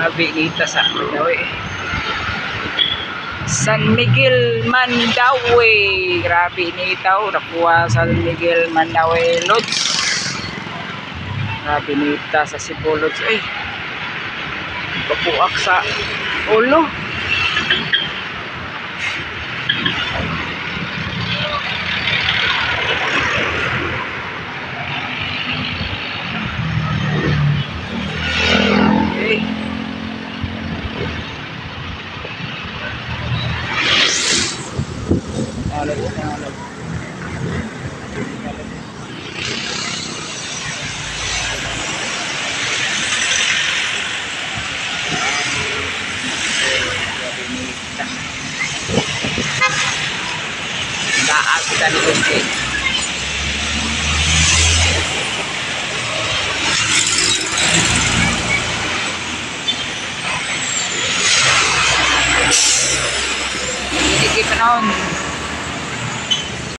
Grabe inita sa Mandaue. San Miguel, Mandaue. Grabe inita oh. Nakuha San Miguel, Mandaue Lods. Grabe inita sa Cebu, Lods. Ay. Kapuak sa ulo. Okay. Alog, alog. Alog. Grabe inita. Taas kita ni Lucy. Hindi panahon.